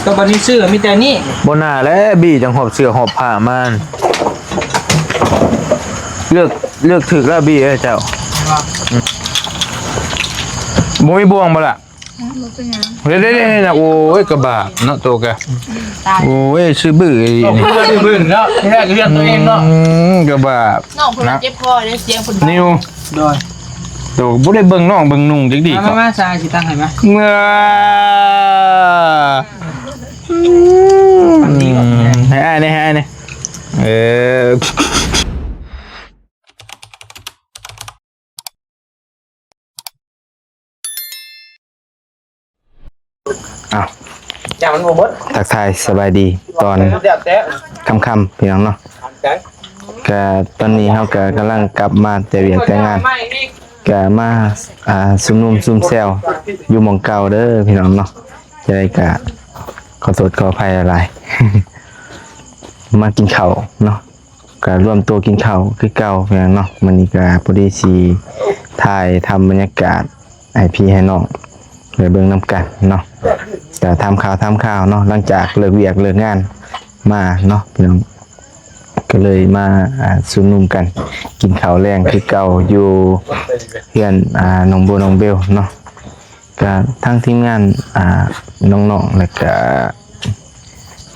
ກໍບັດນີ້ຊື້ມີແຕ່ນີ້. ບໍ່ໜ້າແຫຼະ ບີຈັ່ງຫອບເສື້ອຫອບຜ້າມາ. ເລືອກ ເລືອກຖືກແລ້ວບີເອີຍເຈົ້າ. ບໍ່ມີບ່ວງບໍ່ລະ? ບໍ່ເປັນຫຍັງ. ເດ້ໆໆ ໂອ້ຍ ກະບາບເນາະໂຕກະ. ຕາຍ. ໂອ້ຍ ຊື່ບື້ອີ່ຫຼີນີ້. ໂອ້ຍ ບື້ເນາະ ທີ່ແລກກໍເລືອກຕົວເອງເນາະ. ອືມ ກະບາບ. ນ້ອງເພິ່ນເຈັບຄໍເດ້ ສຽງເພິ່ນ. ນິວ. ໂດຍ. ໂຕບໍ່ໄດ້ເບິ່ງນ້ອງເບິ່ງນຸ່ງຈັກດີ. ມາ ມາ ມາ ຊາຊິຕັ້ງໃຫ້ມາ. ເມື່ອ ອືມ ໃຫ້ອ້າຍແດ່ ໃຫ້ອ້າຍແດ່. ເອີ ອ້າວ ຢ່າມັນບໍ່ເບິດ. ທັກທາຍສະບາຍດີຕອນຄ່ຳໆ ພີ່ນ້ອງເນາະ. ກະຕອນນີ້ເຮົາກະກຳລັງກັບມາແຕ່ວຽກແຕ່ງານ ກະມາ ອ່າ ຊຸມນຸມຊຸມແຊວຢູ່ໝ່ອງເກົ່າເດີພີ່ນ້ອງເນາະ. ຈັ່ງໃດກະຂໍໂທດຂໍອະໄພຫຼາຍໆ ມາກິນເຂົ້າເນາະ ກະລວມໂຕກິນເຂົ້າຄືເກົ່າພີ່ນ້ອງເນາະ. ມື້ນີ້ກະພໍດີຊິຖ່າຍທຳບັນຍາກາດໃຫ້ພີ່ໃຫ້ນ້ອງໄດ້ເບິ່ງນຳກັນເນາະ. ກະຖາມຂ່າວຖາມຄາວເນາະ ຫຼັງຈາກເລີກວຽກເລີກງານມາເນາະພີ່ນ້ອງ ກໍເລີຍມາ ອ່າ ຊຸມນຸມກັນກິນເຂົ້າແລງຄືເກົ່າຢູ່ເຮືອນ ອ່າ ນ້ອງໂບ ນ້ອງເບວເນາະ. ກະທັງທີມງານ ອ່າ ນ້ອງໆ ແລ້ວກະ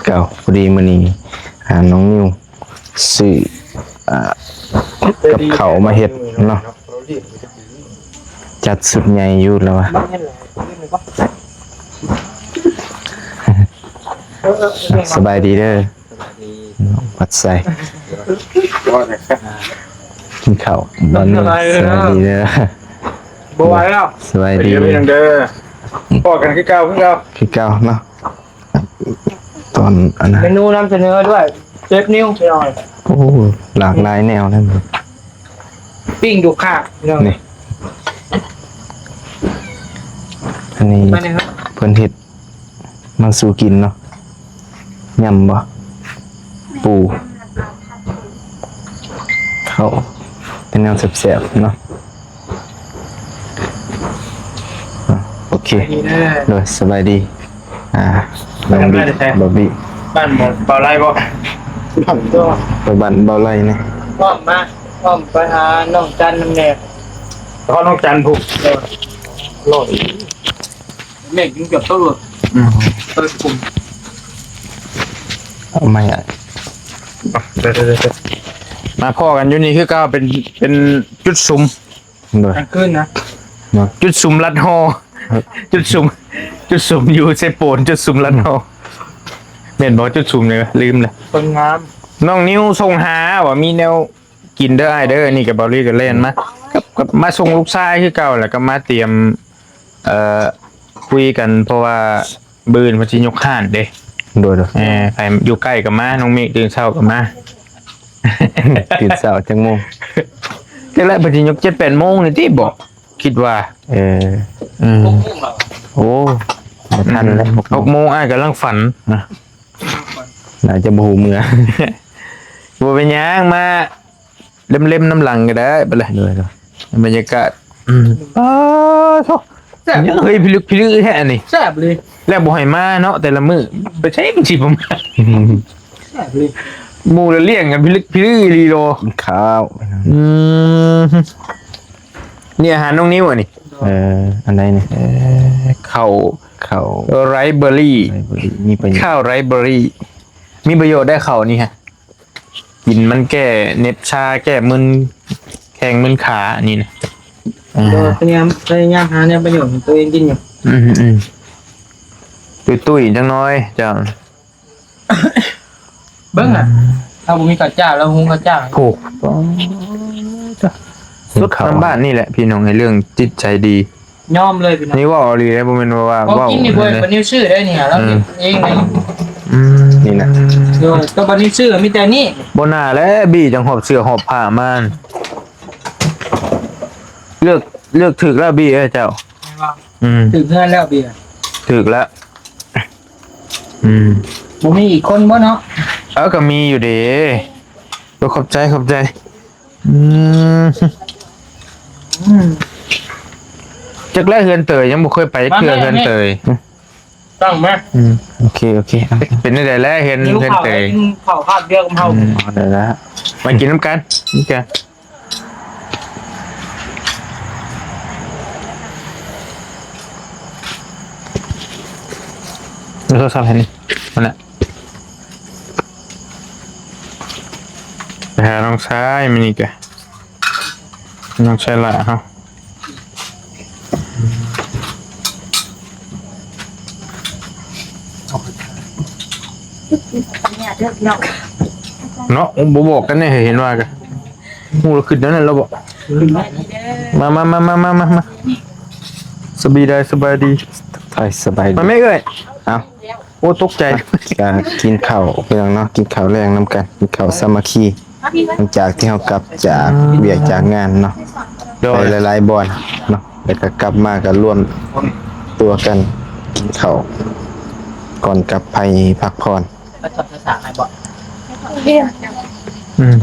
ເກົ່າ ພໍດີມື້ນີ້ ອ່າ ນ້ອງນິວຊື້ ອ່າ ກັບເຂົ້າມາເຮັດເນາະ ຈັດຊຸດໃຫຍ່ຢູ່ແລ້ວວ່າ. ສະບາຍດີເດີ ນ້ອງວັດໄຊ ກິນເຂົ້າບ່ອນນີ້. ສະບາຍດີເດີ. ບໍ່ໄຫວແລ້ວ. ສະບາຍດີ. ເປັນຫຍັງເດີ? ພໍ້ກັນຄືເກົ່າ ຄືເກົ່າ ຄືເກົ່າເນາະ. ຕອນອັນນັ້ນ ເມນູນຳສະເໜີດ້ວຍ ເຊຟນິວ ພີ່ນ້ອງ. ໂອ້ ຫຼາກຫຼາຍແນວນະ ປີ້ງດູກຄ້າ ພີ່ນ້ອງ. ນີ້ ອັນນີ້ ມາແນວ ເພິ່ນເຮັດ ມາສູ່ກິນເນາະ. ຍຳບໍ່? ປູ ເຂົ້າ ເປັນແນວແຊບໆເນາະ. ອ່າ ໂອເຄ ສະບາຍດີເດີ. ໂດຍ ສະບາຍດີ. ອ່າ ນ້ອງບີ ບອບບີ ບ້ານບໍ່ ເບົາໄລບໍ່? ໄປບ້ານເບົາໄລນີ້ ອ້ອມມາ ອ້ອມໄປຫານ້ອງຈັນນຳແດ່. ນະຄອນຫຼວງຈັນພຸ້ນ. ໂດຍ ໂລດ. ແມ່ງກິນເກືອບເທົ່າໂລດ. ອືມ ເອີ ກຸມ ເອົາໃໝ່. ມາພໍ້ກັນຢູ່ນີ້ຄືເກົ່າ ເປັນ ເປັນຈຸດສຸມ. ໂດຍ ກາງຄືນນະ ເນາະ ຈຸດສຸມລັດຫໍ່. ຈຸດສຸມ ຈຸດສຸມຢູ່ເຊໂປນ ຈຸດສຸມລັດຫໍ່. ແມ່ນບໍ່? ຈຸດສຸມນີ້ລືມແລ້ວ. ຄົນງາມ ນ້ອງນິວສົ່ງຫາວ່າມີແນວ ກິນເດີອ້າຍເດີ. ອັນນີ້ກໍເບົາລີກໍແລ່ນມາ ກັບ ກັບມາສົ່ງລູກຊາຍຄືເກົ່າ ແລ້ວກໍມາຕຽມ ເອີ ຄຸຍກັນ ເພາະວ່າມື້ອື່ນເພິ່ນຊິຍົກຮ້ານເດ້. ໂດຍໆ ເອີ ໃຜຢູ່ໃກ້ກໍມາ ນ້ອງເມກຕື່ນເຊົ້າກໍມາ ຕື່ນເຊົ້າຈັກໂມງ? ຈັກແຫຼະ ເພິ່ນຊິຍົກເຈັດແປດໂມງນີ້ຕິ ບໍ່ ຄິດວ່າ. ເອີ ອືມ ຫົກໂມງແລ້ວ ໂອ້ ບໍ່ທັນແລ້ວ ຫົກໂມງ ຫົກໂມງ ອ້າຍກຳລັງຝັນນະ ໜ້າຈະບໍ່ຮູ້ເມືອ. ບໍ່ເປັນຫຍັງ ມາ ເລັມໆນຳຫຼັງກໍໄດ້ ໄປເລີຍ. ໂດຍໆ ບັນຍາກາດ ອືມ ປາໂທ້ ແຊບ ຍັງເຮີ້ຍພິລຶກພິລຶແທ້ອັນນີ້ ແຊບເລີຍ. ແລ້ວບໍ່ໃຫ້ມາເນາະ ແຕ່ລະມື້ ໄປໃສມັນຊິບໍ່ມາ. ແຊບເລີຍ ໝູ່ລະລ້ຽງກັນພິລຶກພິລຶອີ່ຫຼີໂລ ກິນຂ້າວ. ອືມ ນີ້ອາຫານນ້ອງນິວອັນນີ້. ເອີ ອັນໃດນີ້? ເອີ ເຂົ້າ ເຂົ້າໄຣເບີຣີ ໄຣເບີຣີ ມີປະໂຫຍດ ເຂົ້າໄຣເບີຣີ ມີປະໂຫຍດໄດ໋ເຂົ້ານີ້ຮະ. ກິນມັນແກ້ເໜັບຊາ ແກ້ມຶນແຂ້ງມຶນຂາ ອັນນີ້ນະ. ເອີ ພະຍາຍາມ ພະຍາຍາມຫາແນວປະໂຫຍດໃຫ້ຕົວເອງກິນຢູ່. ອືມໆ ຕຸ້ຍໆ ຈັກໜ້ອຍເຈົ້າ. ເບິ່ງນະ ເຮົາບໍ່ມີເຂົ້າຈ້າວ ລາວຫຸງເຂົ້າຈ້າວ. ໂອ້ ສຸດນຳບ້ານນີ້ແຫຼະ ພີ່ນ້ອງ ໃນເລື່ອງຈິດໃຈດີ. ຍອມເລີຍພີ່ນ້ອງ ນີ້ເວົ້າອີ່ຫຼີເດ້ ບໍ່ແມ່ນວ່າ ເວົ້າກິນນີ້ບໍ່ແມ່ນປານິວຊື້ໄດ້ນີ້ ລາວເຮັດເອງເລີຍ. ອືມ ນີ້ນະ ໂດຍ ກໍປານິວຊື້ມີແຕ່ນີ້. ບໍ່ໜ້າແຫຼະ ບີຈັ່ງຫອບເສື້ອຫອບຜ້າມາ. ເລືອກ ເລືອກຖືກແລ້ວບີເອີຍເຈົ້າ. ແມ່ນບໍ່? ອືມ ຖືກເຮືອນແລ້ວບີ ຖືກແລ້ວ. ອືມ ບໍ່ມີອີກຄົນບໍ່ເນາະ? ເອີ ກໍມີຢູ່ເດ້. ໂອ້ ຂອບໃຈ ຂອບໃຈ. ອືມ ອືມ ຈັກແລະ ເຮືອນເຕີຍ ຍັງບໍ່ເຄີຍໄປເທື່ອ ມາແມ່ ເຮືອນເຕີຍ. ຕັ້ງມາ ອືມ ໂອເຄ ໂອເຄ ເອົາ ເປັນຈັ່ງໃດແລະ ເຫັນ ຫິວເຂົ້າ ເຫັນແຕ່ ກິນເຂົ້າຄາບດຽວກັບເຮົາ ອືມ ເອົາໄດ້ລະ ມາກິນນຳກັນ ນີ້ກະ ເອົາໂທລະສັບໃຫ້ນີ້ ນັ້ນແຫຼະ ໄປຫານ້ອງຊາຍມື້ນີ້ກະ ນ້ອງຊາຍຫຼ້າເຮົາ ເນາະ ບໍ່ບອກກັນແດ່ ເຫັນວ່າກະ ຮູ້ແລ້ວຄິດແນວນັ້ນແລ້ວບໍ? ມາ ມາ ມາ ສະບາຍດີ ສະບາຍດີ ສະບາຍດີ ມາແມ່ເອື້ອຍ ເອົ້າ ໂອ້ ຕົກໃຈ ກະກິນເຂົ້າພີ່ນ້ອງເນາະ ກິນເຂົ້າແລງນຳກັນ ກິນເຂົ້າສາມັກຄີ ຫຼັງຈາກທີ່ເຮົາກັບຈາກ ອືມ ວຽກຈາກງານເນາະ ໂດຍ ໄປຫຼາຍໆບ່ອນເນາະ ແລ້ວກະກັບມາກະລວມຕົວກັນກິນເຂົ້າ ກ່ອນກັບໄປພັກຜ່ອນ ໄປຖອດສາກໃຫ້ບໍ່? ອືມ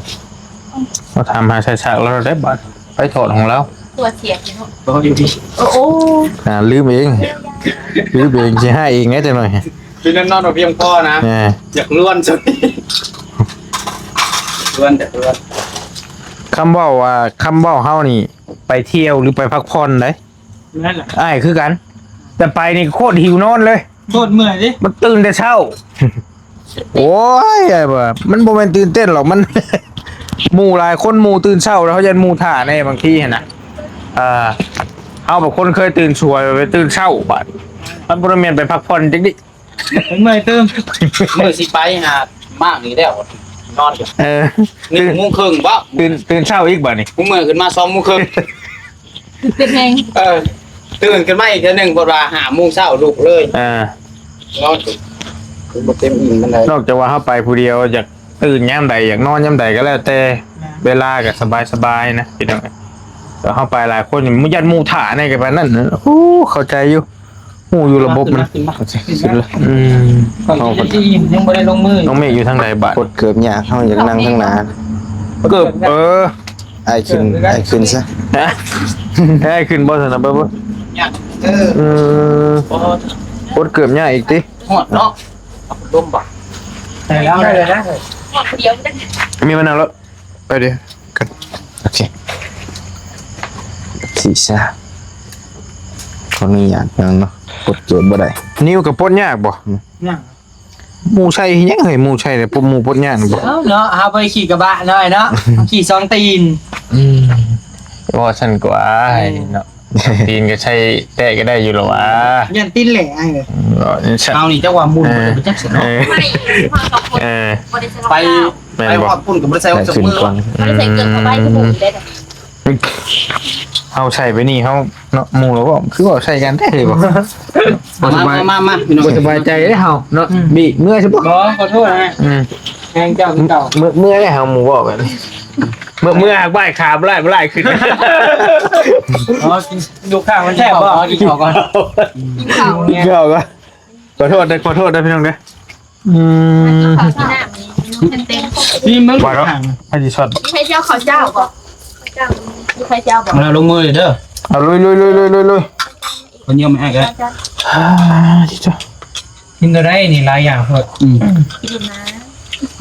ມາຖາມຫາສາຍສາກລາວໄດ້ບາດ ໄປຖອດຂອງລາວ ຕົວເສຍເນາະ ບໍ່ຢູ່ດີ ໂອ້ ໂອ້ ອ່າ ລືມເອງ ລືມເອງ ຊິໃຫ້ເອງໄງຈັກໜ່ອຍ ຄືນອນບໍ່ພຽງພໍນະ ແມ່ ຢາກນວນຊັ້ນ ນວນ ຢາກນວນ ຄຳເວົ້າວ່າ ຄຳເວົ້າເຮົານີ້ ໄປທ່ຽວ ຫຼື ໄປພັກຜ່ອນໃດ ແມ່ນລະ ອ້າຍຄືກັນ ແຕ່ໄປນີ້ໂຄດຫິວນອນເລີຍ ໂຄດເມື່ອຍເດ້ ມັນຕື່ນແຕ່ເຊົ້າ ໂອ້ຍ ອ້າຍວ່າ ມັນບໍ່ແມ່ນຕື່ນເຕັ້ນຫຼອກ ມັນ ໝູ່ຫຼາຍຄົນ ໝູ່ຕື່ນເຊົ້າ ແລ້ວເຮົາຢ້ານໝູ່ຖ້າແດ່ ບາງທີຫັ້ນນະ ເອີ ເຮົາເປັນຄົນເຄີຍຕື່ນສວຍ ໄປຕື່ນເຊົ້າບາດ ມັນບໍ່ໄດ້ແມ່ນໄປພັກຜ່ອນຈັກດິ ເມື່ອຍຕື່ມ ມື້ຊິໄປຫາມາກນີ້ແລ້ວ ນອນຢູ່ ເອີ ໜຶ່ງໂມງເຄິ່ງບໍ ຕື່ນ ຕື່ນເຊົ້າອີກບາດນີ້ ມື້ເມື່ອຂຶ້ນມາສອງໂມງເຄິ່ງ ຕື່ນເຕັ້ນແຮງ ເອີ ຕື່ນຂຶ້ນມາອີກເທື່ອໜຶ່ງ ເພິ່ນວ່າຫ້າໂມງເຊົ້າລຸກເລີຍ ເອີ ນອນບໍ່ເຕັມອີ່ມປານໃດ ນອກຈາກວ່າເຮົາໄປຜູ້ດຽວ ຢາກຕື່ນຍາມໃດ ຢາກນອນຍາມໃດກໍແລ້ວແຕ່ ແມ່ນ ເວລາກໍສະບາຍໆນະ ພີ່ນ້ອງ ແຕ່ເຮົາໄປຫຼາຍຄົນ ຢ້ານໝູ່ຖ້າແດ່ກໍປານນັ້ນ ໂອ້ ເຂົ້າໃຈຢູ່ ຮູ້ຢູ່ລະບົບມັນ ຂຶ້ນມາ ຂຶ້ນມາ ອືມ ຂ້ອຍກໍຊິໄດ້ອີ່ມ ຍັງບໍ່ໄດ້ລົງມື ນ້ອງເມກຢູ່ທາງໃດບາດ ກົດເກີບຍາກ ເຮົາຢາກນັ່ງທາງໜ້າ ເກີບ ເອີ ອ້າຍຂຶ້ນ ອ້າຍຂຶ້ນຊະ ຮະ ໃຫ້ອ້າຍຂຶ້ນບໍ່ຊັ້ນນະ ເບິ່ງ ຍາກ ເອີ ອືມ ບໍ່ ກົດເກີບຍາກອີກຕິ ຮອດເນາະ ລົມບໍ່ ໄດ້ແລ້ວ ໄດ້ແລ້ວນະ ຮອດຜູ້ດຽວ ມີມານັ່ງແລ້ວ ໄປເດີກັນ ໂອເຄ ສີຊາ ຂໍອະນຸຍາດນຳເນາະ ປົດເກີບບໍ່ໄດ້ ນິ້ວກໍປົດຍາກບໍ່? ອືມ ຍາກ ໝູ່ໃສ່ຫຍັງເຮີ້ຍ ໝູ່ໃສ່ແລ້ວ ໝູ່ປົດຍາກບໍ່? ເອົາເນາະ ເຮົາໄປຂີ່ກະບະເນາະ ເນາະ ຂີ່ສອງຕີນ ອືມ ວ່າຊັ້ນກວ່າ ເອີ ເນາະ ຕີນກໍໃສ່ແຕະກໍໄດ້ຢູ່ແລ້ວຫວາ ຢ້ານຕີນແຫຼະອ້າຍເອີຍ ເອີ ເຮົານີ້ຈັກວ່າໝຸ່ນ ເອີ ບໍ່ໄດ້ຈັກເສຍເນາະ ເອີ ເອີ ໄປ ແມ່ນບໍ່ ໄປຮອດພຸ້ນກໍບໍ່ໄດ້ໃສ່ ໄດ້ຂຶ້ນກ່ອນ ບໍ່ໄດ້ໃສ່ເກີບເຂົ້າໄປຄືໝູ່ເດ້ ເຮົາໃສ່ໄປນີ້ເຮົາເນາະ ໝູ່ລາວກໍຄືເວົ້າໃສ່ກັນແທ້ເລີຍບໍ່ ບໍ່ສະບາຍ ມາ ມາ ມາ ພີ່ນ້ອງ ບໍ່ສະບາຍໃຈເດ້ເຮົາເນາະ ອືມ ບີກເມື່ອຊະບໍ່ ບໍ່ ຂໍໂທດນະ ອືມ ແຮງເຈົ້າຄືເກົ່າ ເມື່ອ ເມື່ອເດ້ເຮົາໝູ່ເວົ້າກັນ ເມື່ອ ເມື່ອຫາກໄຫວ້ຂາບໍ່ໄດ້ ບໍ່ໄດ້ຂຶ້ນ ອໍ ຢູ່ຂ້າງມັນແຊບບໍ່ ກິນເຂົ້າກ່ອນ ກິນເຂົ້າ ກິນເຂົ້າກ່ອນ ຂໍໂທດເດີ ຂໍໂທດເດີພີ່ນ້ອງເດີ ອືມ ກິນເຂົ້າກິນນ້ຳນີ້ເຕັມໆ ນີ້ມັນ ວ່າເນາະ ໃຜຊິຊອດ ມີໃຜຊິເອົາເຂົ້າເຈົ້າບໍ່? ມີໃຜຊິເອົາບໍ່? ມາ ລົງມືເດີ ເອົາ ລຸຍໆໆໆໆ ເຂົາຍອມໃຫ້ອ້າຍກໍໄດ້ ອ່າ ທີ່ເຈົ້າ ກິນຕົວໃດນີ້ ຫຼາຍຢ່າງໂພດ ອືມ ກິນນະ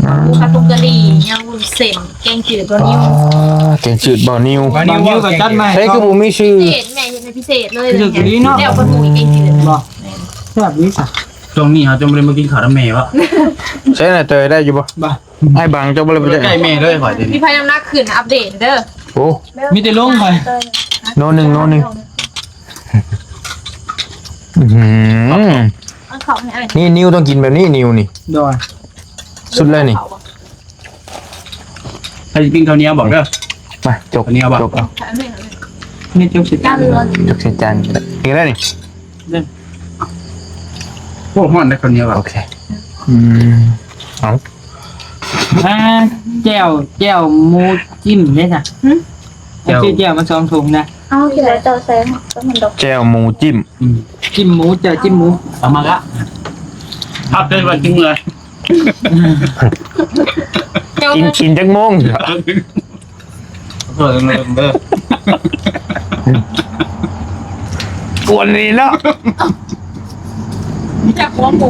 ອືມ ປູກະປຸງກະຫຼີ່ ຍຳວຸ້ນເສັ້ນ ແກງຈືດບ່າວນິວ ອໍ ແກງຈືດບ່າວນິວ ບ່າວນິວກໍຈັດມາໃຫ້ ໃສ່ຄືບໍ່ມີຊື່ ພິເສດ ແມ່ເຮັດໃຫ້ພິເສດເລີຍ ແລ້ວກໍໝູແກງຈືດ ບໍ່ ແຊບດີ ຊ່ວງນີ້ເຮົາຈະບໍ່ໄດ້ມາກິນເຂົ້ານຳແມ່ບໍ່? ໃຊ່ນະເຕີຍ ໄດ້ຢູ່ບໍ່? ບໍ່ ອ້າຍບັງ ເຈົ້າບໍ່ໄດ້ໄປໃກ້ແມ່ເລີຍຂ້ອຍ ມີໃຜນ້ຳໜັກຂຶ້ນ ອັບເດດເດີ ໂອ້ ມີແຕ່ລົງຂ້ອຍ ໂນໜຶ່ງ ໂນໜຶ່ງ ອືມ ເອົາເຂົ້າໃຫ້ອ້າຍ ນີ້ ນິ້ວຕ້ອງກິນແບບນີ້ ນິ້ວນີ້ ໂດຍ ສຸດແລ້ວນີ້ ໃຜຊິກິນເຂົ້າໜຽວບອກເດີ ມາ ຈົກ ເຂົ້າໜຽວບອກ ຈົກເອົາ ນີ້ຈົກໃສ່ຈານ ຈົກໃສ່ຈານ ນີ້ກໍໄດ້ນີ້ ໂອ້ ຮ້ອນໄດ໋ເຂົ້າໜຽວ ໂອເຄ ອືມ ເອົາ ອ່າ ແຈ່ວ ແຈ່ວໝູຈິ້ມເດ້ຊະ ຫຶ ເອົາຊື້ແຈ່ວມາສອງຖົງນະ ເອົາ ກິນແລ້ວເຈົ້າໃສ່ ແຈ່ວໝູຈິ້ມ ອືມ ຈິ້ມໝູ ແຈ່ວຈິ້ມໝູ ເອົາມາລະ ພັກເດີ ວ່າກິນເມື່ອຍ ກິນ ກິນຈັກໂມງ? ເອີ ເດີ ເດີ ກວນນີ້ເນາະ ມີຈັກຫົວໝູ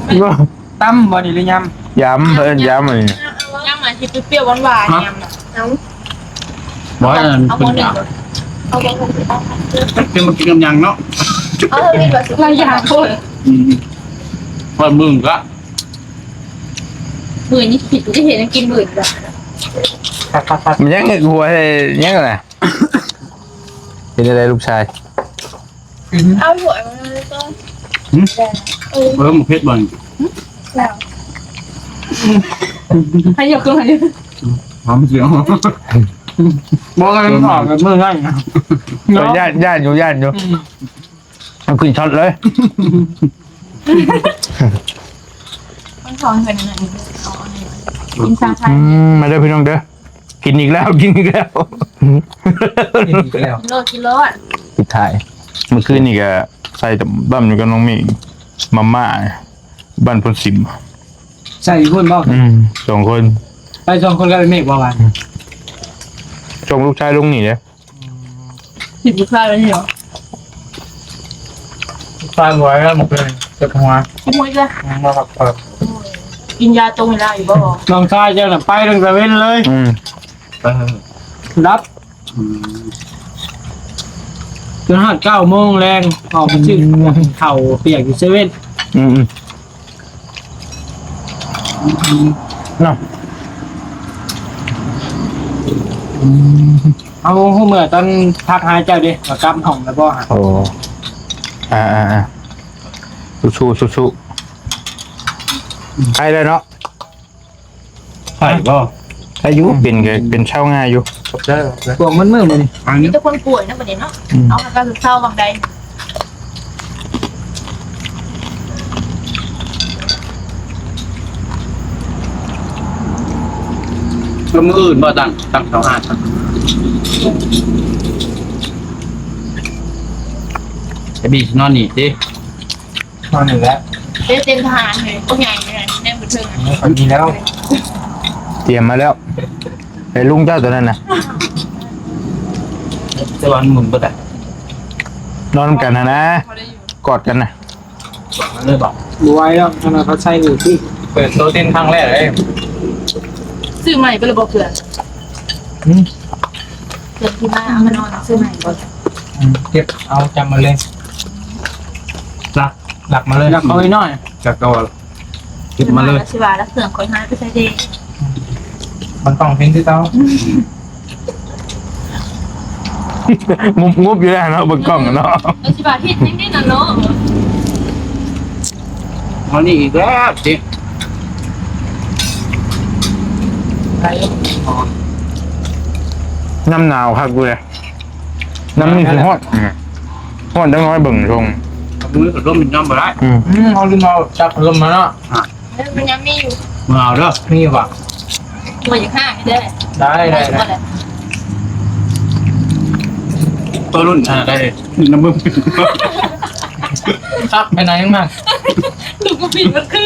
ຕຳບໍ່ນີ້ ຫຼືຍຳ? ຍຳ ເພິ່ນເອີ້ນຍຳອັນນີ້ ຍຳອັນທີ່ປຽວໆ ຫວານໆ ຍຳນະ. ເອົາ ບໍ່ ເອົາຫົວໜຶ່ງ ເອົາບໍ່ ເປັນບໍ່ກິນກັບຫຍັງເນາະ. ເອີ ມີຫຼາຍຢ່າງໂພດ. ອືມ ເພິ່ນມື້ກະ ມື້ນີ້ຊິເຮັດຫຍັງກິນມື້ນີ້ກະ ມັນຍັງເຮັດຫົວໃຫ້ຫຍັງນະ? ເປັນຈັ່ງໃດລູກຊາຍ? ເອົາຖ້ວຍມາເລີຍກ່ອນ. ຫືມ? ເອີ ເອີ ໝາກເຜັດບໍ່ນີ້? ແລ້ວ ໃຫ້ຍົກຂຶ້ນມາຢູ່. ຫອມສຽງ ບໍ່ໄດ້ອອກກັນມື້ນັ້ນນະ. ເອີ ຢ້ານ ຢ້ານຢູ່ ຢ້ານຢູ່. ອືມ ເອົາຂຶ້ນຊັອດເລີຍ. ມັນຂອງເພິ່ນນັ້ນ ເອົາອັນນີ້ກິນຊາໄທ. ອືມ ມາເດີພີ່ນ້ອງເດີ. ກິນອີກແລ້ວ ກິນອີກແລ້ວ ກິນອີກແລ້ວ. ກິນໂລດ ກິນໂລດ. ສຸດທ້າຍ ມື້ຄືນນີ້ກະໃສ່ດຳຢູ່ກັບນ້ອງເມກ ມາມ່າ ບ້ານໂພນສິມ. ໃສ່ຢູ່ພຸ້ນບໍ່? ອືມ ສອງຄົນ. ໄປສອງຄົນກັບໄອ້ເມກບໍ່ວະ? ອືມ ສົ່ງລູກຊາຍລົງນີ້ເດ້. ອືມ ຊິບໍ່ຄ່າແລ້ວນີ້ຫວາ? ຄ່າບໍ່ໄດ້ແລ້ວ ມື້ຄືນເຈັບຫົວ. ກິນໝົດເລີຍ ອືມ ມາພັກຜ່ອນ. ໂອ້ຍ ກິນຢາຕົງເວລາຢູ່ບໍ່? ນ້ອງຊາຍເຈົ້ານະໄປຕັ້ງແຕ່ເວັນເລີຍ. ອືມ ເອີ ດັບ. ອືມ ຈົນຮອດເກົ້າໂມງແລງ ອອກໄປຊື້ ອືມ ເຂົ້າປຽກຢູ່ເຊເວັ່ນ. ອືມ ເນາະ. ອືມ ເອົາ ຮູ້ເມື່ອຕອນທັກຫາເຈົ້າເດ້ ວ່າກັບຫ້ອງແລ້ວບໍ່ຫາ? ໂອ້ ອ່າໆໆ ສູ້ໆ ສູ້ໆ. ໄປແລ້ວເນາະ. ໄປບໍ່? ອາຍຸ ອືມ ເປັນກະເປັນເຊົາງ່າຍຢູ່. ຂອບໃຈ ຂອບໃຈ. ພວກມັນມື້ມື້ນີ້ ອັນນີ້ມີແຕ່ຄົນປ່ວຍນະບັດນີ້ເນາະ. ອືມ ເອົາ ມັນກະເຊົາຫວ່າງໃດ. ແລ້ວມື້ອື່ນບໍ່ຕັ້ງ ຕັ້ງເຕົາຖ່ານ? ໄອ້ບີຊິນອນນີ້ຕິ. ມານີ້ແຫຼະ ເຮັດເຕັມທະຫານເລີຍ ໂອ້ ໃຫຍ່ເລີຍ ແນມບໍ່ເຖິງ. ເອີ ພໍດີແລ້ວ ຕຽມມາແລ້ວ ໄອ້ລຸງເຈົ້າຕົວນັ້ນນະ ແຕ່ວ່າມັນໝູນເບິດອະ ນອນນຳກັນຫັ້ນນະ ພໍໄດ້ຢູ່ ກອດກັນນະ ກອດກັນເລີຍບໍ່? ບໍ່ໄຫວແລ້ວ ຂະໜາດເຂົາໃສ່ນີ້ຕິ ເປີດໂຕເຕັນຄັ້ງແລກເລີຍ. ຊື້ໃໝ່ໄປແລ້ວບໍ່ເຄື່ອງ? ຫືມ? ເຄື່ອງທີ່ມາເອົາມານອນ ຊື້ໃໝ່ບໍ່? ອືມ ເກັບເອົາຈຳມາເລີຍ ລັກ ລັກມາເລີຍ ລັກເອົາໄວ້ໜ້ອຍ ຈາກເກົ່າ ເກັບມາເລີຍ. ຊິວ່າລະເຄື່ອງຂ້ອຍຫາຍໄປໃສເດ? ມັນຕ້ອງເຫັນຄືເກົ່າ. ງຸບໆຢູ່ແລ້ວເນາະ ເບິ່ງກ້ອງເນາະ. ເອີ ຊິວ່າເຮັດຫຍັງເດນັ້ນເນາະ. ອັນນີ້ອີກແລ້ວຕິ ໄດ້ ຍາມໜາວຄັກຢູ່ເດ. ຍາມນີ້ຄືຮ້ອນ ຮ້ອນຈັກໜ້ອຍເບິ່ງຊົງ ມືພັດລົມຍັງບໍ່ໄດ້. ອືມ ອືມ ເຮົາລືມເອົາຈັບພັດລົມມາເນາະ. ເອີ ມັນຍັງມີຢູ່ ມາເອົາເດີ. ມີຢູ່ບໍ່? ບໍ່ຢາກຫາຍເດີ. ໄດ້ ໄດ້ ໄດ້ ໄດ້. ໂຕລຸ້ນ ອ່າ ໄດ້ນຳເບິ່ງ ຄັກໄປໄຫນມາ ລູກກໍຜິດມັນຄື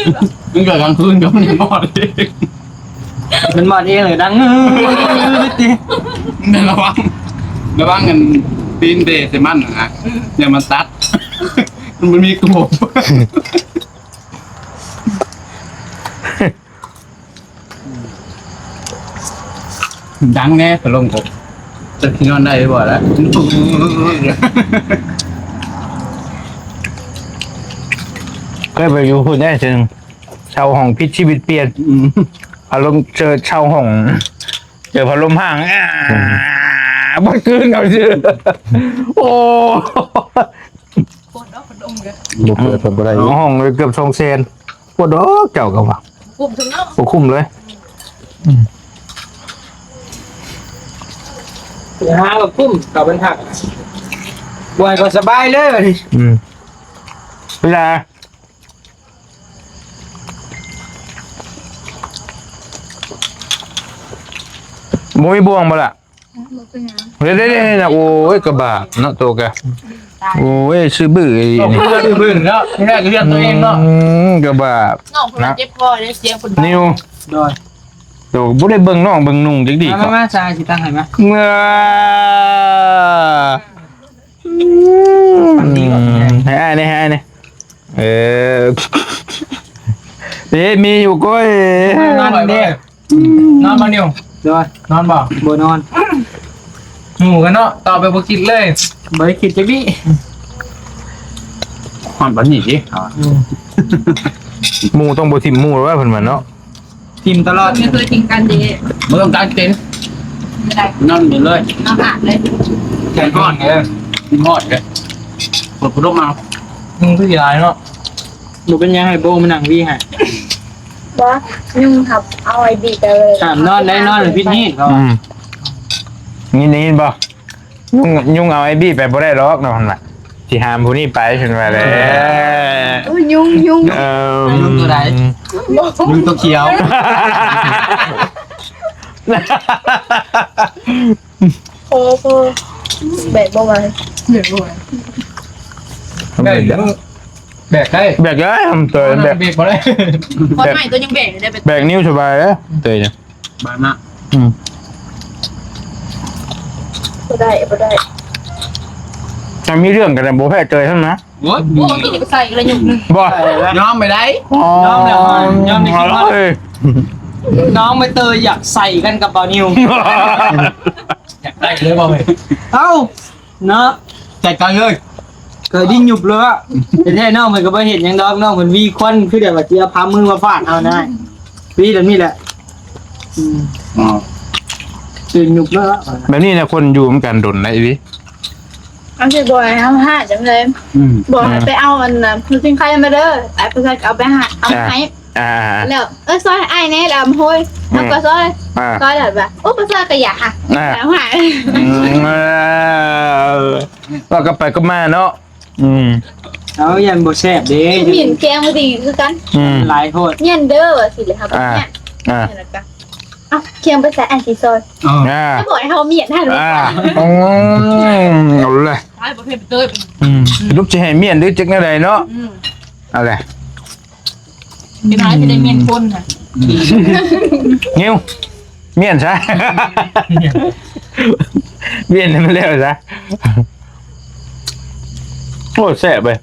ມັນເກີດກາງຄືນກໍມັນມອດເອງ. ມັນມາເອງເລີຍ ດັງງືດຕິ. ແມ່ນລະວັງ ລະວັງອັນຕີນເຕະໃສ່ມັນນະ ອືມ ຢ່າມາຕັດ ມັນບໍ່ມີກົບ. ດັງແດ່ ພັດລົມກົບ ຈັກຊິນອນໄດ້ບໍ່ລະ. ເຄີຍໄປຢູ່ພຸ້ນແດ່ເທື່ອໜຶ່ງ ເຊົ່າຫ້ອງພິດຊີວິດປ່ຽນ. ອືມ ອາລົມເຈີເຊົ່າຫ້ອງ ເຈີພັດລົມຫ້າງ ອືມ ບໍ່ຄືນເອົາຊື່. ໂອ້ ບໍ່ເປີດເພິ່ນບໍ່ໄດ້ ຫ້ອງເກືອບສອງແສນ. ບໍ່ດອກເຈົ້າກໍວ່າ ບໍ່ຄຸ້ມເນາະ ບໍ່ຄຸ້ມເລີຍ. ອືມ ຫາກໍຄຸ້ມ ເຂົ້າບັນທັກ ບໍ່ໃຫ້ກໍສະບາຍເລີຍ. ອືມ ເວລາ ບໍ່ມີບ່ວງບໍ່ລະ? ອືມ ບໍ່ເປັນຫຍັງ. ເດ້ໆໆໆ ໂອ້ຍ ກະບາບເນາະ ໂຕກະ ຕາຍ ໂອ້ຍ ຊື່ບື້ອີ່ຫຼີນີ້ ຊື່ບື້ເນາະ. ທີແລກກໍເລື່ອນຕົວເອງເນາະ. ອືມ ກະບາບ ນ້ອງເພິ່ນເຈັບຄໍເດ້ ສຽງເພິ່ນ ນິວ ໂດຍ ໂຕບໍ່ໄດ້ເບິ່ງນ້ອງເບິ່ງນຸ່ງຈັກດີ. ມາ ມາ ມາ ຊາຊິຕັ້ງໃຫ້ມາ. ເມື່ອ ອືມ ໃຫ້ອ້າຍແດ່ ໃຫ້ອ້າຍແດ່. ເອີ ເດ້ ມີຢູ່ ໂອ້ຍ ນອນເດ້ ນອນບໍ່ນິວ? ໂດຍ ນອນບໍ່? ບໍ່ນອນ ໝູກັນເນາະ ຕອບແບບບໍ່ຄິດເລີຍ ບໍ່ໄດ້ຄິດຈັກດີ້ ຮອດປານນີ້ຕິ ອືມ ໝູຕ້ອງບໍ່ຖິ້ມໝູແລ້ວເພິ່ນວ່າເນາະ ຖິ້ມຕະຫຼອດ ບໍ່ເຄີຍຖິ້ມກັນເດ້ ບໍ່ຕ້ອງການເຕັນ ນອນນີ້ເລີຍ ນອນອາບເລີຍ ແຂນຮ້ອນເດ້ ຮ້ອນເດ້ ເປີດພັດລົມເອົາ ຍຸງຄືຊິຫຼາຍເນາະ ບໍ່ເປັນຫຍັງ ໃຫ້ໂບມານັ່ງຫວີໃຫ້ ບໍ່ ຍຸງຄັບ ເອົາໄອ້ບີໄປເລີຍ ຫ້າມນອນໄດ້ ນອນແລ້ວຜິດຮີດ ເຂົາວ່າ ອືມ ຍິນໄດ້ຍິນບໍ່? ຍຸງ ຍຸງເອົາໄອ້ບີໄປບໍ່ໄດ້ດອກເນາະ ເພິ່ນວ່າ ຊິຫ້າມຜູ້ນີ້ໄປ ເພິ່ນວ່າແຫຼະ ເອີ ຍຸງ ຍຸງ ເອີ ຍຸງຕົວໃດ? ຍຸງຕົວຂຽວ ໂອ້ໂຫ ແບກບໍ່ໄຫວ ແບກບໍ່ໄຫວ ແບກ ແບກໄດ້ ແບກໄດ້ ເຕີຍ ແບກ ແບກບໍ່ໄດ້ ຄົນໃໝ່ຕົວຍັງແບກໄດ້ ແບກນິ້ວສະບາຍເດ້ ເຕີຍ ບານນະ ອືມ ບໍ່ໄດ້ ບໍ່ໄດ້ ຖ້າມີເລື່ອງກັນນະ ບໍ່ແພ້ເຕີຍຊັ້ນນະ ໂອ້ຍ ໂອ້ຍ ໃສ່ລະຍຸກໜຶ່ງ ບໍ່ ຍອມໄປໄດ້ ອໍ ຍອມແລ້ວ ຍອມໄດ້ກິນຮອດ ເອີ ນ້ອງໃບເຕີຍຢາກໃສ່ກັນກັບບ່າວນິວ ຢາກໄດ້ເລີຍບໍ່ເອີຍ ເອົ້າ ເນາະ ຈັດການເລີຍ ເຄີຍດີ້ຍຸບເລີຍ ແທ້ໆ ນ້ອງເພິ່ນກໍບໍ່ເຮັດຫຍັງດອກ ນ້ອງເພິ່ນຫວີຄວັນ ຄືແບບວ່າຊິເອົາພາມືມາຟາດເຮົານະ ຫວີແບບນີ້ແຫຼະ ອືມ ອໍ ຕື່ນຍຸບເລີຍ ແບບນີ້ນະ ຄົນຢູ່ນຳກັນດົນໄດ້ອີ່ຫຼີ ເອົາຊິບໍ່ໃຫ້ເຮົາຫາຈັ່ງໃດ ອືມ ບໍ່ໃຫ້ໄປເອົາອັນນັ້ນ ຜູ້ສິນໄຄມາເດີ ອ້າຍຜູ້ຊາຍກໍເອົາໄປໃຫ້ ເອົາໃຫ້ ອ່າ ແລ້ວ ເອີ ຊ່ອຍອ້າຍແດ່ ແລ້ວເອົາມາໂຮຍ ອືມ ເຮົາກໍຊ່ອຍ ອ່າ ຊ່ອຍແລ້ວວ່າ ໂອ້ ບໍ່ຊ່ອຍກໍຢ່າ ອ່າ ແລ້ວໃຫ້ ອືມ ເອີ ເວົ້າກັບໄປກັບມາເນາະ ອືມ ເອົາ ຢ້ານບໍ່ແຊບເດ້ ໝິ່ນແກງບໍ່ດີຄືກັນ ອືມ ຫຼາຍໂພດ ຢ້ານເດີວ່າຊີ້ແຫຼະ ເຮົາກໍ ອ່າ ຢ້ານ ອ່າ ແລ້ວກໍ ເອົາ ຄຽງໄປໃສ່ ອ້າຍຊິຊ່ອຍ ອ່າ ແລ້ວບອກໃຫ້ເຮົາໝຽນຫັ້ນ ອ່າ ອືມ ເອົາແຫຼະ ຕາຍບໍ່ເຫັນເຕີຍ ອືມ ສະຫຼຸບຊິໃຫ້ໝຽນຫຼືຈັກແນວໃດເນາະ ອືມ ເອົາແຫຼະ ເປັນຫາຊິໄດ້ໝຽນຄົນນະ ງິວ ໝຽນຊະ ໝຽນໃຫ້ມັນແລ້ວຊະ ໂອ້ ແຊບເວີຍ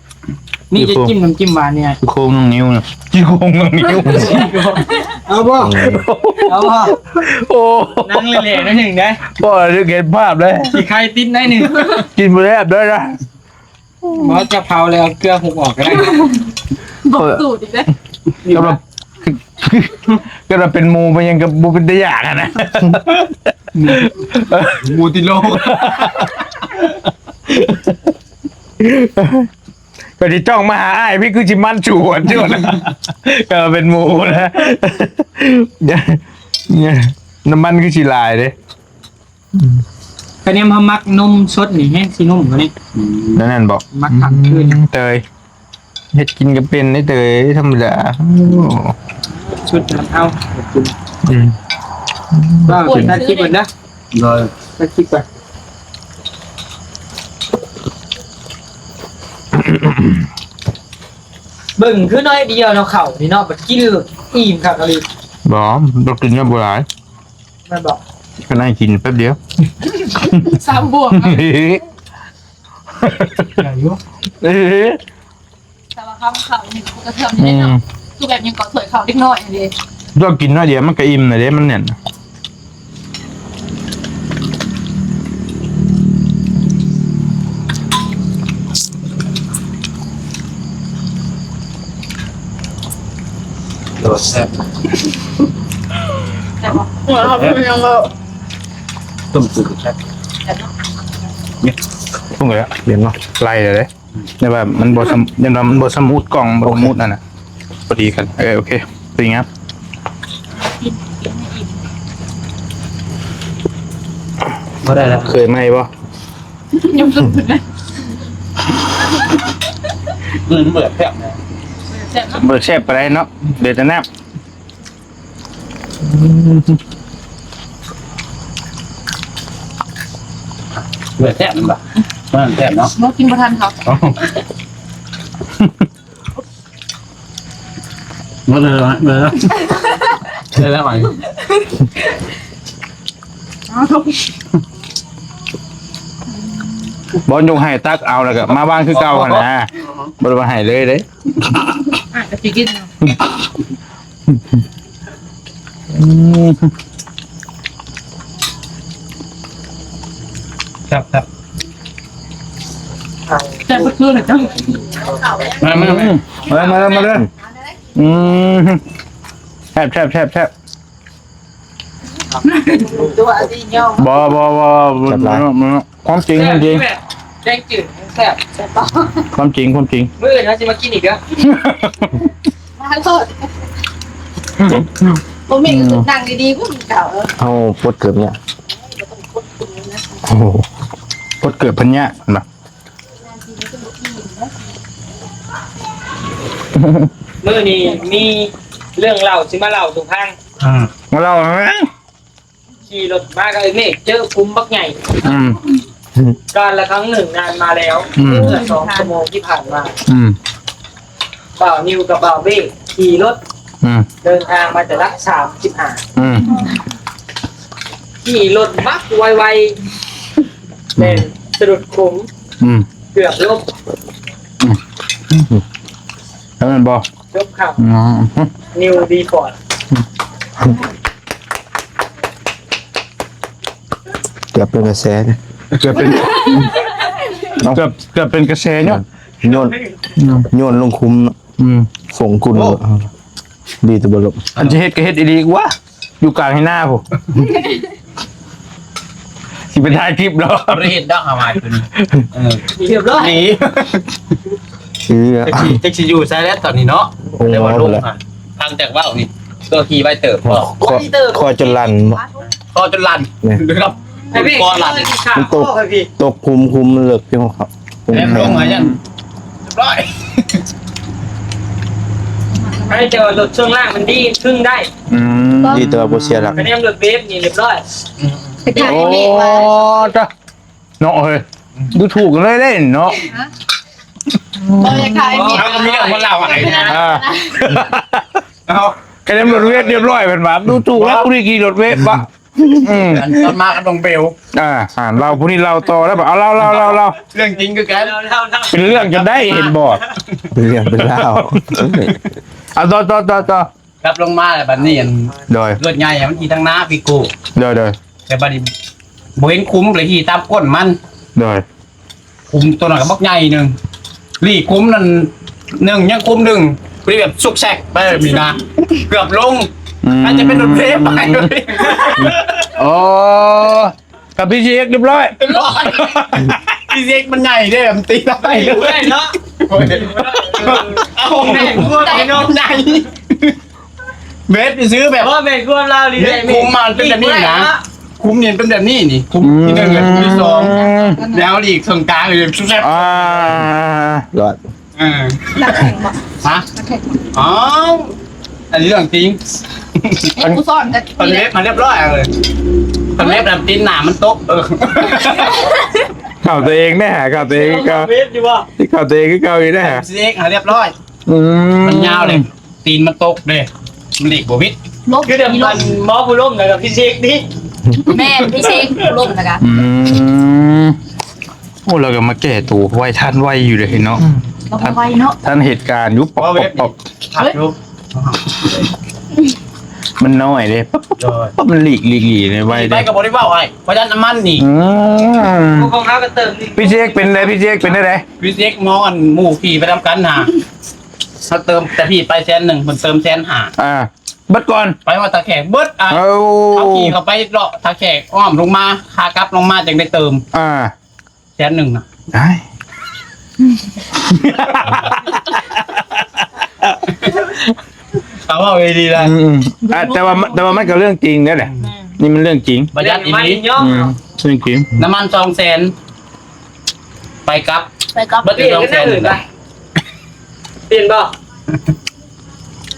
ນີ້ຈະຈິ້ມນ້ຳຈິ້ມຫວານນີ້ ໂຄງນ້ອງນິວນະ ຈິ້ມໂຄງນ້ອງນິວ ເອົາບໍ່ ເອົາບໍ່ ໂອ້ ນັ່ງເລໆໜ້ອຍໜຶ່ງເດ້ ບໍ່ ຖືກເຫັນພາບເລີຍ ຊິໄຄຕິດໜ້ອຍໜຶ່ງ ກິນບໍ່ແຊບເດີ້ນະ ບໍ່ ຈະເຜົາແລ້ວເອົາເກືອຫຸບອອກກໍໄດ້ ບອກສູດອີກເດ້ ກໍວ່າ ກໍວ່າເປັນໝູໄປຫຍັງກໍບໍ່ເປັນຕາຢ້ານຫັ້ນນະ ໝູຕິດໂລກ ກໍຊິຈ້ອງມາຫາອ້າຍ ພີ່ຄືຊິມັນຈວດໆ ກໍເປັນໝູນະ ນ້ຳມັນຄືຊິຫຼາຍເດ້ ອືມ ກະແນມເຮົາມັກນົມສົດນີ້ແຮງຊິນຸ້ມກວ່ານີ້ ອືມ ແນວນັ້ນບໍ? ມັກຄ້າງຄືນ ອືມ ເຕີຍ ເຮັດກິນກໍເປັນເດ້ເຕີຍ ທຳມະດາ ໂອ້ ສຸດຍອດເຮົາ ອືມ ວ່າເປັນ ຕັດຄລິບກ່ອນເດີ ໂດຍ ຕັດຄລິບກ່ອນ ເບິ່ງຄືໜ້ອຍດຽວເນາະ ເຂົ້ານີ້ເນາະ ບັດກິນອີ່ມຄັກອີ່ຫຼີ ບໍ່ ບໍ່ກິນກໍບໍ່ຫຼາຍ ແມ່ນບໍ່? ກໍໄດ້ກິນແປັບດຽວ ສາມບວກ ໄດ້ຢູ່ ເອີ ແຕ່ວ່າຄຳເຂົ້ານີ້ກໍກະເທີມຢູ່ເດ້ເນາະ ອືມ ຄືແບບຫຍັງເກາະ ຖ້ວຍເຂົ້າເດັກນ້ອຍຫັ້ນເດ້ ເຈົ້າກິນໜ້ອຍດຽວມັນກໍອີ່ມແລ້ວເດ້ ມັນແໜ້ນ. ໂດດແຊບ ແຊບບໍ່? ຫົວເຮົາເປັນຫຍັງແລ້ວ? ຕົ້ມຈືດແຊບ ແຊບເນາະ ນີ້ ປຸງແລ້ວ ເຢັນເນາະ ໄລ່ເລີຍເດ້ ແຕ່ວ່າມັນບໍ່ສຳ ຢ້ານວ່າມັນບໍ່ສະໝູດ ກ້ອງບໍ່ສະໝູດຫັ້ນນະ ພໍດີກັນ ເອີ ໂອເຄ ດີງາມ ບໍ່ໄດ້ແລ້ວ ເຄີຍໃໝ່ບໍ່? ຍັງສຸດນະ ມັນເບີດແຊບນະ ເບີດແຊບປານໃດເນາະ ເຫຼືອແຕ່ນ້ຳ ເບີດແຊບແມ່ນບໍ່? ມັນແຊບເນາະ ບໍ່ ກິນບໍ່ທັນເຂົາ ເບີດເລີຍ ເບີດເລີຍ ເບີດແລ້ວ ບໍ່ຍົກໃຫ້ ຕັກເອົາ ແລ້ວກໍມາວາງຄືເກົ່າຫັ້ນນະ. ບໍ່ໄດ້ວ່າໃຫ້ເລີຍເດ້. ອ່ະ ກໍຊິກິນເນາະ. ອືມ ແຊບໆ ແຊບເບິດຄືນເລີຍເຈົ້າ. ມາ ມາ ມາ ມາເດີ ມາເດີ ມາເດີ. ອືມ ແຊບໆໆໆ. ບໍ່ ບໍ່ ບໍ່ ບໍ່ ຄວາມຈິງ ຄວາມຈິງ ແກງຈືດແຊບ ແຊບບໍ່? ຄວາມຈິງ ຄວາມຈິງ. ມື້ອື່ນເຮົາຊິມາກິນອີກເດີ ມາໂລດ. ບໍ່ແມ່ນ ອືມ ນັ່ງດີໆ ຜູ້ເກົ່າ ເຮົາປົດເກີບເນຍ ໂອ້ໂຫ ປົດເກີບເພິ່ນຍາກເນາະ. ມື້ນີ້ມີເລື່ອງເລົ່າຊິມາເລົ່າສູ່ຟັງ. ອືມ ມາເລົ່າແມ່ນ. ຂີ່ລົດມາກັບໄອ້ເມກ ເຈີຂຸມບັກໃຫຍ່. ອືມ ການລະຄັ້ງໜຶ່ງນານມາແລ້ວ. ອືມ ເມື່ອສອງຊົ່ວໂມງທີ່ຜ່ານມາ. ອືມ ບ່າວນິວກັບບ່າວເບ້ຂີ່ລົດ. ອືມ ເດີນທາງມາແຕ່ຫຼັກສາມສິບຫ້າ. ອືມ ຂີ່ລົດບັກໄວໆ ແມ່ນສະດຸດຂຸມ. ອືມ ເກືອບລົ້ມ. ອືມ ແລ້ວແມ່ນບໍ່? ຈົບຂ່າວ. ອືມ ນິວດີພອດ. ເກືອບເປັນກະແສເດ້ ເກືອບເປັນ ເກືອບ ເກືອບເປັນກະແສເນາະ. ໂຍນ ອືມ ໂຍນລົງຂຸມເນາະ. ອືມ ຝົງກຸນ. ໂອ້ ດີແຕ່ບໍ່ລົບ. ອັນຊິເຮັດກໍເຮັດອີ່ຫຼີກວ່າ ຢູ່ກາງໄຮ່ນາພຸ້ນ ຊິໄປຖ່າຍຄລິບເນາະ. ບໍ່ໄດ້ເຮັດດອກຫາມາຄືນ. ເອີ ຮຽບຮ້ອຍ ດີ. ເອີ ຈັກຊິ ຈັກຊິຢູ່ໃສແລ້ວຕອນນີ້ເນາະ. ໂອ້ ແຕ່ວ່າລົງຫັ້ນ ຟັງຈາກເວົ້ານີ້ ຕົວຂີ່ໄວເຕີບ. ໂອ້ ໄວເຕີບ ຄໍຈົນລັນ. ຄໍຈົນລັນ ນີ້ ເດີຄັບ. ໄອ້ພີ່ ຄໍລັນ ມັນຕົກ ຕົກຂຸມ ຂຸມມັນເລິກຢູ່. ແອມລົງຫາຍັນ ຮຽບຮ້ອຍ. ໃຫ້ແຕ່ວ່າລົດຊ່ວງລ່າງມັນດີ ຄຶ່ງໄດ້. ອືມ ດີແຕ່ວ່າບໍ່ເສຍຫຼັກ. ຄະແນນລົດເວຟນີ້ຮຽບຮ້ອຍ. ອືມ ໄປຖ່າຍໃຫ້ເມກວ່າ ໂອ້ ຕາ ເນາະເຮີ້ຍ ດູຖືກກັນເລີຍເດ້ເນາະ. ຮະ ບໍ່ຢາກຖ່າຍໃຫ້ເມກ. ເຮົາກໍມີເລື່ອງມາເລົ່າໃຫ້ນະ. ອ່າ ເອົາ ຄະແນນລົດເວຟຮຽບຮ້ອຍ ເພິ່ນວ່າ ດູຖືກແລ້ວ ຜູ້ນີ້ຂີ່ລົດເວຟວະ. ອືມ ຕອນມາກໍຕ້ອງເບວ. ອ່າ ອ່າ ເລົ່າ ຜູ້ນີ້ເລົ່າຕໍ່ແລ້ວ ເອົາ ເລົ່າ ເລົ່າ ເລົ່າ ເລື່ອງຈິງຄືກັນ. ເປັນເລື່ອງຈົນໄດ້ ເຫັນບໍ່? ເປັນເລື່ອງເປັນລາວ. ເອົາ ຕໍ່ ຕໍ່ ຕໍ່ ຕໍ່. ກັບລົງມາແລ້ວບັດນີ້ ອັນ ໂດຍ ລົດໃຫຍ່ມັນຂີ່ທາງໜ້າ ວິໂກ້. ໂດຍ ໂດຍ. ແຕ່ບັດນີ້ບໍ່ເຫັນຂຸມ ເລີຍຂີ່ຕາມກົ້ນມັນ. ໂດຍ. ຂຸມຕົວນັ້ນກໍບັກໃຫຍ່ໜຶ່ງ ຫຼີກຂຸມນັ້ນໜຶ່ງ ຍັງຂຸມໜຶ່ງ ພໍດີແບບຊຸກແຊກໄປແບບນີ້ນະ ເກືອບລົງ. ອືມ ອາດຈະເປັນລົດເພໄປ. ໂອ້ ກັບພີຊີເອັກ ຮຽບຮ້ອຍ ຮຽບຮ້ອຍ. ພີຊີເອັກ ມັນໃຫຍ່ເດ້ ມັນຕີໄດ້ເນາະ. ເອົາແມ່ນ ໃຫຍ່ ເບສໄປຊື້ແບບ ບໍ່ແມ່ນຄວາມລາວລີ ເບສ ເບສ ຂຸມມັນເປັນແບບນີ້ນະ ຂຸມນີ້ເປັນແບບນີ້ນີ້ ຂຸມທີໜຶ່ງ ອືມ ຂຸມທີສອງ ແນວຫຼີກເຄິ່ງກາງເລີຍ ແຊບ ອ່າ ລອດ ເອີ ນັກແຂ່ງບໍ່? ຮະ? ນັກແຂ່ງບໍ່? ອ້າວ ອັນນີ້ເລື່ອງຈິງ ເຮັດຜູ້ສອນກໍ ເພິ່ນເລັບມາຮຽບຮ້ອຍເລີຍ ເພິ່ນເລັບແບບຕີນໜາມັນຕົກ ເອີ ເຂົ້າຕົວເອງແນ່ ເຂົ້າຕົວເອງຄືເກົ່າ ເວັບຢູ່ບໍ່? ເຂົ້າຕົວເອງຄືເກົ່າຢູ່ແນ່ ເຊັກໃຫ້ຮຽບຮ້ອຍ ອືມ ມັນຍາວເດ້ ຕີນມັນຕົກເດ້ ມັນຫຼີກບໍ່ຫວິດ ລົບ ຄືເດີມ ອັນໝໍຜູ້ລົ້ມແລ້ວກໍພິເສກຕິ ແມ່ນ ພິເສກຜູ້ລົ້ມແລ້ວກໍ ອືມ ໂອ້ ລາວກໍມາແກ້ໂຕໄວ ທັນໄວຢູ່ເດ້ເນາະ ອືມ ລາວກໍໄວເນາະ ທັນເຫດການຢູ່ ປັອບ ປັອບ ປັອບ ເຮີ້ຍ ມັນນ້ອຍເດ້ ປັອບ ປັອບ ໂດຍ ປັອບ ມັນຫຼີກ ຫຼີກ ຫຼີກໄວ ໄປ ເດ້ ກໍບໍ່ໄດ້ເວົ້າອ້າຍ ເພາະວ່ານ້ຳມັນນີ້ ອືມ ຂອງເຮົາກໍເຕີມນີ້ ພິເສກເປັນໃດ? ພິເສກເປັນໃດ? ພິເສກໝໍອັນໝູ່ຂີ່ໄປນຳກັນຫາ ເຮົາເຕີມແຕ່ພີ້ໄປແສນໜຶ່ງ ເພິ່ນເຕີມແສນຫ້າ ອ່າ ເບິດກ່ອນ ໄປຮອດທ່າແຂກເບິດ ອ່າ ເອົາ ເຮົາຂີ່ເຂົ້າໄປເລາະທ່າແຂກ ອ້ອມລົງມາ ຂາກັບລົງມາຈັ່ງໄດ້ເຕີມ ອ່າ ແສນໜຶ່ງນະ ໄດ້ ເອົາເວົ້າດີໆນະ ອືມໆ ອ່າ ແຕ່ວ່າ ແຕ່ວ່າມັນກໍເລື່ອງຈິງເດ້ແຫຼະ ອືມ ນີ້ມັນເລື່ອງຈິງ ປະຢັດອີ່ຫຼີ ອືມ ເລື່ອງຈິງ ນ້ຳມັນສອງແສນ ໄປກັບ ໄປກັບ ເບິດຢູ່ສອງແສນ ປ່ຽນບໍ່?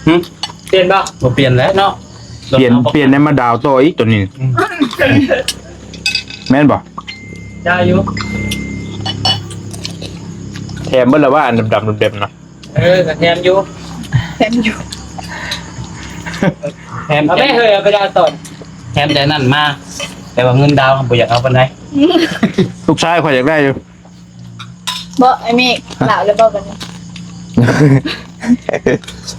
ຫຶ? ປ່ຽນບໍ່? ບໍ່ປ່ຽນແລ້ວເນາະ ປ່ຽນ ປ່ຽນໃຫ້ມາດາວຕໍ່ອີກຕົວນີ້ ອືມ ແມ່ນບໍ່? ໄດ້ຢູ່ ແຖມເບິດລະວ່າ ອັນດຳໆ ແດງໆ ນະ ເອີ ກໍແຖມຢູ່ ແຖມຢູ່ ແຖມ ເອົາແມ່ເຮີ້ຍ ເອົາໄປດາວຕໍ່ ແຖມແຕ່ນັ້ນມາ ແຕ່ວ່າເງິນດາວບໍ່ຢາກເອົາປານໃດ ລູກຊາຍຂ້ອຍຢາກໄດ້ຢູ່ ບໍ່ ໄອ້ເມກ ລາວແລ້ວບໍ່ບັດນີ້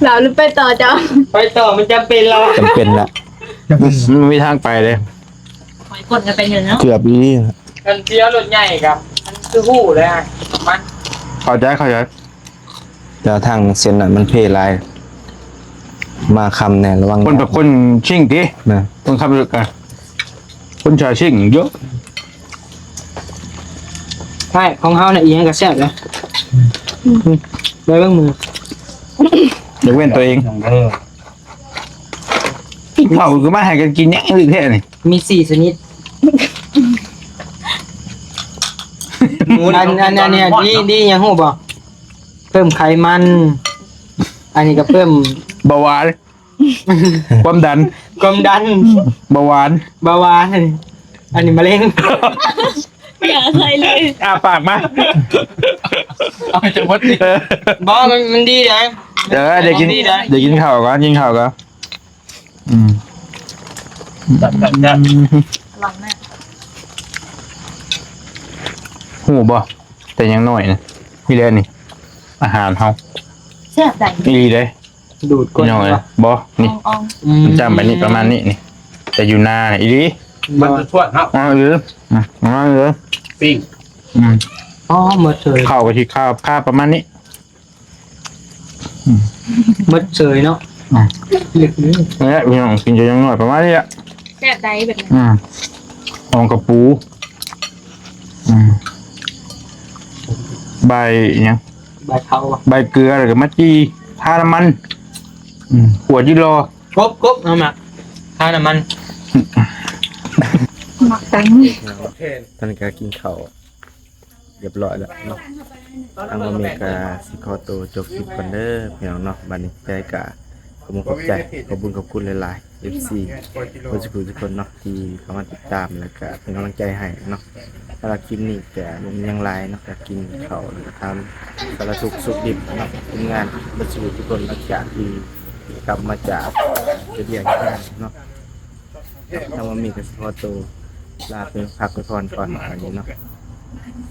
ລາວຫຼືໄປຕໍ່ເຈົ້າ? ໄປຕໍ່ມັນຈຳເປັນລະ ຈຳເປັນລະ ມັນບໍ່ມີທາງໄປເດ້. ຫອຍກົນກັນໄປເງິນເນາະ ເກືອບອີ່ຫຼີ. ຄັນຊິເອົາລົດໃຫຍ່ກໍມັນຄືຮູ້ແລ້ວ ມັນ ເຂົ້າໃຈ ເຂົ້າໃຈ. ແຕ່ທາງເສັ້ນນັ້ນມັນເພຫຼາຍ ມາຄ່ຳແດ່ ລະວັງ. ຄົນແບບຄົນຊິງຕິ ແມ່ນ ຄົນຂັບລົດກະ ຄົນສາຍຊິງເຍາະ. ໃຊ່ ຂອງເຮົານະ ອີ່ຫຍັງກະແຊບເດ້ ອືມ ໄດ້ເບິ່ງມື້ ຍົກເວັ້ນຕົວເອງ. ເອີ ກິນເຂົ້າຄືມາໃຫ້ກັນກິນຫຍັງອີກແທ້ນີ້ ມີສີ່ຊະນິດ. ອັນ ອັນ ອັນນີ້ດີ ດີຫຍັງຮູ້ບໍ່? ເພີ່ມໄຂມັນ ອັນນີ້ກໍເພີ່ມເບົາຫວານ ຄວາມດັນ ຄວາມດັນ ເບົາຫວານ ເບົາຫວານ ອັນນີ້ມະເຮັງ. ບໍ່ຢາກໃສ່ເລີຍ ອ້າປາກມາ ເອົາໃຫ້ຈະໝົດຕິ. ເອີ ບໍ່ ມັນ ມັນດີເດ້. ເອີ ໄດ້ກິນ ໄດ້ກິນເຂົ້າກ່ອນ ກິນເຂົ້າກ່ອນ. ອືມ ແຊບໆ ອືມ ອະລ່ອຍແມ່ ຮູ້ບໍ່? ແຕ່ຍັງນ້ອຍນະ ນີ້ແຫຼະນີ້ ອາຫານເຮົາ ແຊບໃດ ອີ່ຫຼີເດ້. ດູດກົ້ນ ພີ່ນ້ອງເອີຍ ບໍ່ ນີ້ ອອງໆ ອືມ ມັນຈຳໄປນີ້ ປະມານນີ້ນີ້ ແຕ່ຢູ່ນານີ້ ອີ່ຫຼີ ມັນຈະຊວດເນາະ. ເອີ ອືມ ເອີ ປີ້ງ ອືມ ອໍ ໝົດເລີຍ ເຂົ້າກໍຊິຄາບ ຄາບປະມານນີ້. ໝົດເຊີຍເນາະ. ອືມ ເລັກນີ້ ແຫຼະ ພີ່ນ້ອງ ກິນຈະຍັງນ້ອຍປະມານນີ້ລະ. ແຊບໃດແບບນີ້ ອືມ ອອງກະປູ ອືມ ໃບຫຍັງ ໃບເທົາ ໃບເກືອ ແລ້ວກໍມາຈີ່ ທານ້ຳມັນ ອືມ ຂົວຈີ່ລໍ ກົບໆ ເຮົາມັກ ທານ້ຳມັນ ມັກແຕງ ທ່ານກໍກິນເຂົ້າ ຮຽບຮ້ອຍແລ້ວເນາະ. ທາງບ່າວເມກະຊິຂໍໂຕຈົບຄລິບກ່ອນເດີພີ່ນ້ອງເນາະ. ບັດນີ້ໃຈກະຂອບຄຸນຂອບໃຈ ຂອບບຸນຂອບຄຸນຫຼາຍໆ ເອັຟຊີ ເບິດສູ່ທຸກຄົນເນາະ ທີ່ເຂົ້າມາຕິດຕາມ ແລ້ວກະເປັນກຳລັງໃຈໃຫ້ເນາະ. ສຳລັບຄລິບນີ້ກະບໍ່ມີຫຍັງຫຼາຍເນາະ ກະກິນເຂົ້າ ແລ້ວກະຖາມສາລະທຸກສຸກດິບເນາະ ທີມງານເບິດສູ່ທຸກຄົນ ຫຼັງຈາກທີ່ກັບມາຈາກເຮັດວຽກເຮັດງານເນາະ. ທາງບ່າວເມກະຊິຂໍໂຕລາໄປພັກໄປຜ່ອນກ່ອນ ອັນນີ້ເນາະ.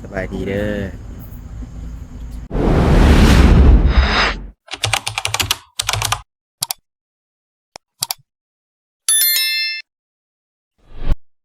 ສະບາຍດີເດີ.